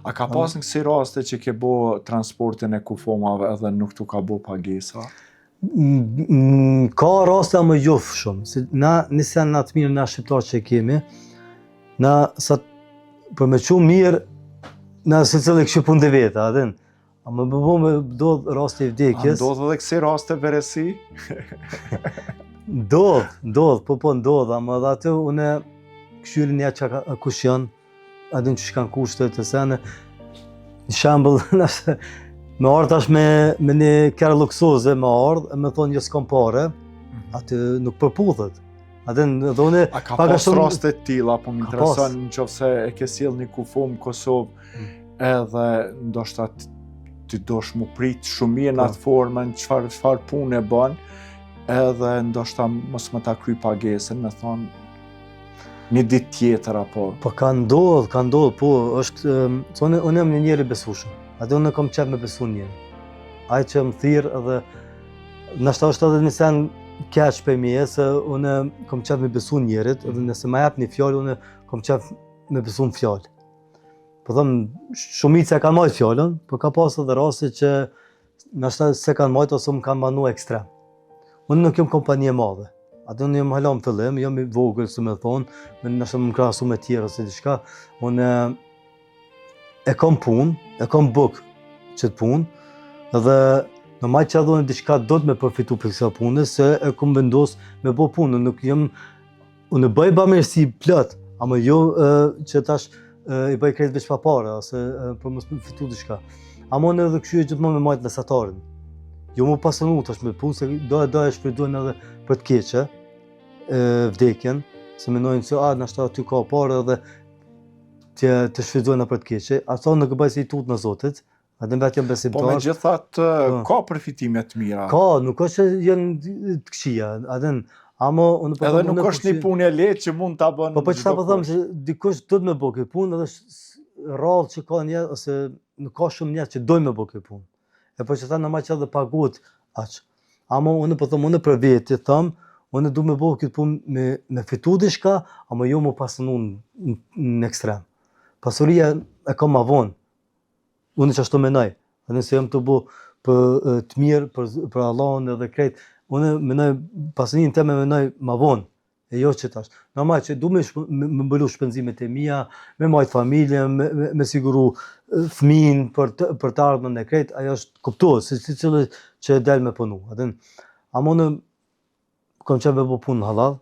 A ka pas në kësi raste që ke bo transportin e kufomave edhe nuk t'u ka bo pagesa? Ka raste ama jo shumë, se na një sen na të mirë na shqiptarë që kemi, na sa për me çu mirë, na secili kqyr punët e veta, a din? Ama më bo me ndodh rasti i vdekjes. A ndodh edhe kësi raste veresi? Ndodh, ndodh, po po ndodh, ama edhe aty unë kqyri një që ka, kush janë, a din qysh kanë kushtet e sene. Një shembull, nëse me ardhë tash me, me një kerr luksoze, me ardhë, e me thonë jo s'kom pare, mm -hmm. aty nuk përputhet. A din, edhe unë... A ka pas shumë... raste të tilla, po më intereson në qoftë se e ke sjell një kufomë në Kosovë, mm. edhe ndoshta ti dosh mu prit shumë mirë në po. atë formën, çfarë çfarë pune bën, edhe ndoshta mos me ta kry pagesën, me thonë një ditë tjetër apo Po ka ndodh, ka ndodh, po është, se unë unë jam një njeri i besueshëm. Atë unë kam qejf me besu njeri. Ai që më thirr edhe ndoshta është edhe një sen keq për meje, se unë kam qejf me besu njerit, edhe nëse ma jep një fjalë, unë kam qejf me besu në fjalë. Po them, shumica e kanë majtë fjalën, po ka pas edhe raste që Ndoshta s'e kanë majtë ose më kanë vonu ekstrem. Unë nuk jam kompani e madhe. Atë unë jam hala në fillim, jam i vogël, si me thonë, me ndoshta me krahasu me tjerë ose diçka. Unë e kom punë, e kom bukë qëtë punë, dhe normal që edhe unë diçka do të me përfitu prej kësaj pune, se e kom vendos me bo punë, nuk jam Unë bëj bamirësi plot, ama jo e, që tash e, i bëj krejt veç pa pare, ose e, për mos me fitu diçka. Ama unë edhe kqyri gjithmonë me majtë mesataren. Jo mu pasunu tash me punë, se do e do e shfrytëzojnë edhe për të keqe, e, vdekjen, se menojnë se a, nashta aty ka pare edhe të, të shfrytëzojnë për të keqe. Ato nuk e bëj se i tutna Zotit, A dhe vetë jam besimtar. Po megjithatë, po. ka përfitime të mira. Ka, nuk është që janë të këqija, a din, ama unë po Edhe nuk është një punë e lehtë që mund ta bën. Po po çfarë po them se dikush do të me bë këtë punë edhe rrallë që ka një ose nuk ka shumë njerëz që dojnë me bë këtë punë. E po që tha normal që edhe paguhet aq. Ama unë po them unë për veti them, unë du me bë këtë punë me me fitu diçka, ama jo mu pasunu në, në ekstrem. Pasuria e kam ma vonë, Unë qashtu menoj, edhe nëse jam tu bo për të mirë, për, për Allahun edhe krejt, unë menoj, pasuninë teme menoj ma vonë, e jo që tash. Normal që du me, me, me mbulu shpenzimet e mia, me majtë familjen, me, me, me siguru fëmin për të, për të ardhmen e krejt, ajo është kuptohet, si secili që del me punu. A din, ama unë kam qejf me bo punë hallall,